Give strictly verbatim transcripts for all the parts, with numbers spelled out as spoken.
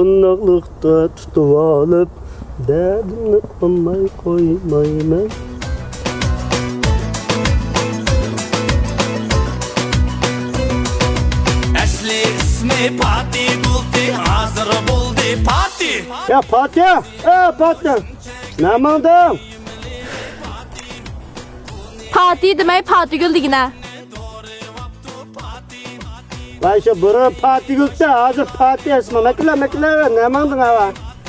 بۇنداقلىقتا تۇتۇۋالىپ، دەردىمنى ئاڭلىماي قويمايمەن. ئەسلى ئىسمى پاتى بولدى، ھازىر بولدى پاتى. يا پاتى! ئە پاتى! نەماڭدىڭ؟ پاتى دېمەي، پاتىگۈل دېگىنە. ۋاي شۇ بۇرۇن پاتىگۈلتە، ھازىر پاتى ئەسما. مەكىلە، مەكىلە، نەماڭدىڭ ئاۋا؟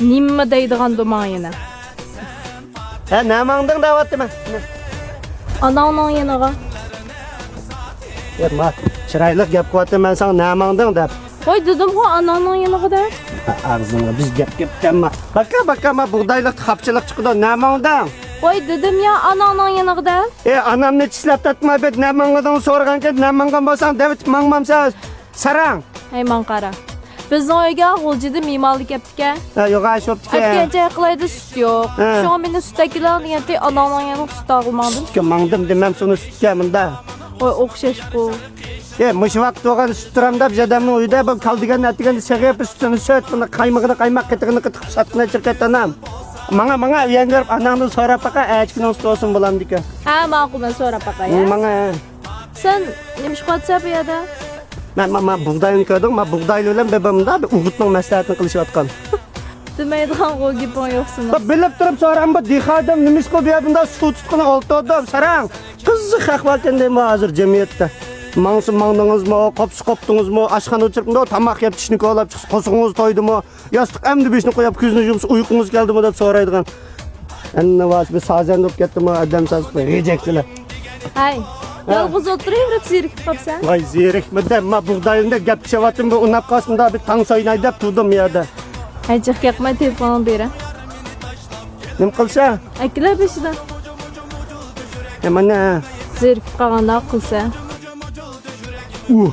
نېمە دەيدىغاندۇ ماڭا يەنە؟ ھە، نەماڭدىڭ دەۋاتىمەن. ئاناڭنىڭ يېنىغا. يا ما، چىرايلىق گەپ قىلىۋاتىمەن ساڭا نەماڭدىڭ دەپ. ۋاي دېدىمغۇ ئاناڭنىڭ يېنىغا دەپ. ئاغزىڭغا بىز گەپ گەپتەنما. باكا، باكا، ما بۇغدايلىقتا خاپچىلىق چىقىدۇ، نەماڭدىڭ؟ ۋاي دېدىم يا ئاناڭنىڭ يېنىغا دەپ. ئى ئانامنى چىشلەپ تارتماي بىر نەماڭغىدىڭ سورىغانكەن، نەماڭغان بولساڭ دەۋېتىپ ماڭمامسەن. ساراڭ. ھەي ماڭا قارا. بىزنىڭ ئۆيگە غۇلجىدىن مېھمانلار كەپتىكەن. ھە، يوغان شوپتىكەن. ئەتكەنچە قىلايدۇ سۈت يوق. ھە. شۇڭا مېنى سۈت ئەكىلىڭ دېگەنتى ئاناڭنىڭ يېنىغا سۈت ئالغىلى ماڭدىم. سۈتكە ماڭدىم دېمەم سۇنى سۈتكە مۇندا. ۋاي ئوخشاشقۇ. ئى مۇشۇ ۋاقىت بولغان سۈت تۇرامدا بىز ئادەمنىڭ ئۆيىدە بۇ كالدىگەن ئەتىگەندە سېغىپ سۈتىنى سۈت، بۇنى قايمىقىنى قايماق، قېتىقىنى قېتىق ساتقىنى چىرقەت ئانام. ماڭا، ماڭا ئۆيەڭگە بېرىپ ئاناڭدىن سوراپ باقا، ئەتىكىنىڭ سۈتى بولسۇن بولامدىكەن. ھە، ماقۇل، مەن سوراپ باقاي. ھە؟ ماڭا. سەن نېمە ئىش قىلىۋاتىسەن بۇ يەردە؟ مەن، مەن، مەن بۇغداينى كۆردۈڭ، مەن بۇغدايلار بىلەن بىر بىرىمدا بىر ئوغۇتنىڭ مەسلىھەتىنى قىلىشىۋاتقان. دېمەيدىغانغۇ گېپىڭ يوق سېنىڭ. بىلىپ تۇرۇپ سوراڭ، بۇ دېھقان ئادەم نېمە ئىش قىلىپ بۇ يەردە بۇنداق سۇ تۇتقىنى ئولتۇردۇم، ساراڭ. قىزىق ئەھۋالكەن دەيمەن ھازىر جەمئىيەتتە. ماڭسا ماڭدىڭىزمۇ، قوپسا قوپتىڭىزمۇ، ئاشخانا ئۆچۈرۈپمۇ، تاماق يەپ چىشنى كولاپ چىقسا، قورسىقىڭىز تويدىمۇ؟ ياستۇق ئەمدى بېشىنى قويۇپ، كۆزىنى يۇمسا، ئۇيقۇڭىز كەلدىمۇ دەپ سورايدىغان. ئەننە ۋاش بىر سازەندە بولۇپ كەتتىمۇ، ئادەم ساز غىجەكچىلەر. ھەي، ھە. يالغۇز ئولتۇرۇۋېرىپ زېرىكىپ قاپسەن. ۋاي، زېرىكمىدىم، ما بۇغداينى دەپ گەپلىشىۋاتىمەن، بۇ ئۇناپ قالسا، مۇنداق بىر تانس ئويناي دەپ تۇردۇم بۇ يەردە. ھەي، جىق گەپ قىلماي تېلېفونۇڭنى بېرە. نېمە قىلسا؟ ئەكېلە بېشىدا. ھە، مانا. زېرىكىپ قالغاندا قىلسا. ئۇھ،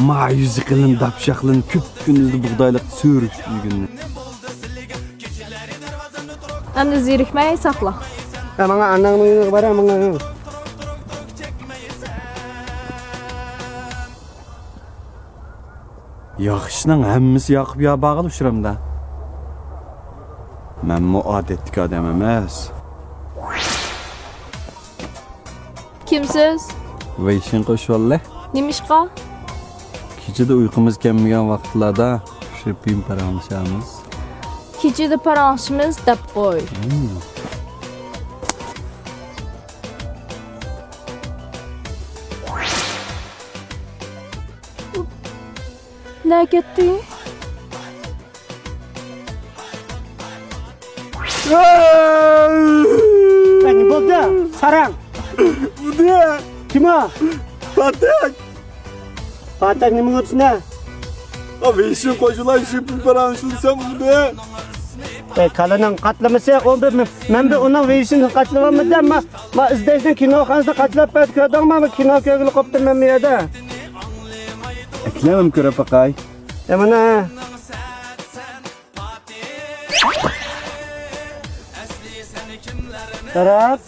مايۇس قىلىن داپشاقلىن كۈپ كۈندۈزدە بۇغدايلىق سۈرۈش يۈگۈننى. ئەمدى زېرىكمەي ساقلا. ھە، ماڭا ئاناڭنىڭ يېنىغا بار، ھە، ماڭا. ياخشىنىڭ ھەممىسى ياقۇپ يا باغىل ئۇچرامدا. مەنمۇ ئادەتتىكى ئادەم ئەمەس. كىمسىز؟ ۋېيشىن قوشۇۋاللى. نېمىشقا؟ كېچىدە ئۇيقۇمىز كەلمىگەن ۋاقىتلاردا شىرپىن پاراڭلىشامىز. كېچىدە پاراڭلىشىمىز دەپ قوي. نە كەتتى؟ قېنى بولدى، ساراڭ. بۇدى. كىم ئۇ؟ پاتەك. پاتەك نېمە بولسۇن ھە؟ ۋېيشىن قوشۇلاي شىرپىن پاراڭلىشىسەن بۇدى. ئەي كالىنىڭ قاتلىمىسى، ئۇ بىر، مەن بىر ئۇنىڭ ۋېيشىنىنى قاچىلىۋالمىدىم، ما، ما ئىزدەشنىڭ كىنوخانىسىنى قاچىلاپ بەردى، كۆردۈڭمۇ؟ ما كىنو كۆرگىلى قوپتۇم مەن بۇ يەردە. ئەكلەمەم كۆرۈپ باقاي. ئە مانا. بېرات.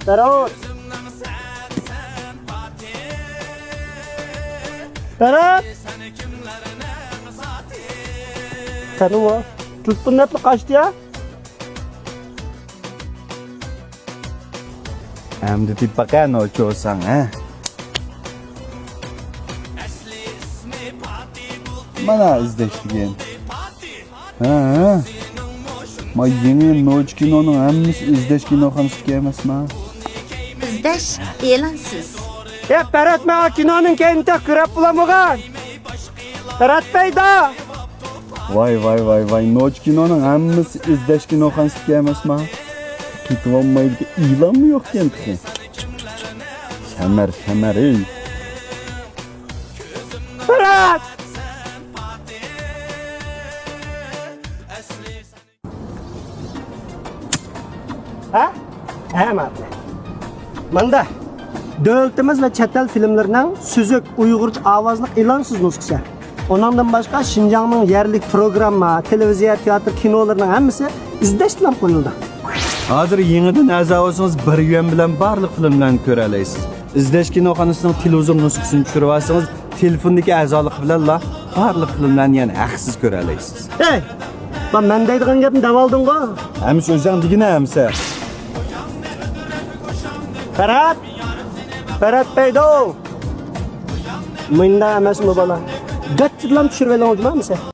بېرات. بېرات. قېنى ئۇ؟ تېلېفون دەپلا قاچتى يا. ئەمدى دېيىپ باقە نوچى بولساڭ، ھە؟ مانا ئىزدەش دېگەن. ھە، ھە. ما يېڭى نوچى كىنونىڭ ھەممىسى ئىزدەش كىنوخانىسىدىكى ئەمەسما؟ ئىزدەش ئېلانسىز. يا بېرات، ماڭا كىنونىڭ كەينىنى تېخى كۆرۈپ بولالمىغان. بېرات پەيدا. ۋاي، ۋاي، ۋاي، ۋاي، نوچى كىنونىڭ ھەممىسى ئىزدەش كىنوخانىسىدىكى ئەمەسما؟ كېتىۋالمايدىغان ئېلانمۇ يوقكەن تېخى. شەمەر، شەمەر، ھەي. بېرات! ھە؟ ھە، ماقۇل. ماندا دۆلىتىمىز ۋە چەت ئەل فىلىملىرىنىڭ سۈزۈك ئۇيغۇرچە ئاۋازلىق ئېلانسىز نۇسخىسى. ئۇنىڭدىن باشقا، شىنجاڭنىڭ يەرلىك پروگرامما، تېلېۋىزىيە، تىياتىر، كىنولىرىنىڭ ھەممىسى ئىزدەشتىلا قويۇلىدۇ. ھازىر يېڭىدىن ئەزا بولسىڭىز، بىر يۈەن بىلەن بارلىق فىلىملارنى كۆرەلەيسىز. ئىزدەش كىنوخانىسىنىڭ تېلېۋىزور نۇسخىسىنى چۈشۈرۈۋالسىڭىز، تېلېفوندىكى ئەزالىقى بىلەنلا بارلىق فىلىملارنى يەنە ھەقسىز كۆرەلەيسىز. ئەي، مەن دەيدىغان گەپنى دەۋالدىڭغۇ؟ ئەمىسە ئۆزۈڭ دېگىنە ئەمىسە. پەرھات! پەرھات پەيدو! مۇنداق ئەمەسمۇ بالا؟ گاچچىدىلام چۈشۈرۈۋېلىڭ جۇما ئەمىسە.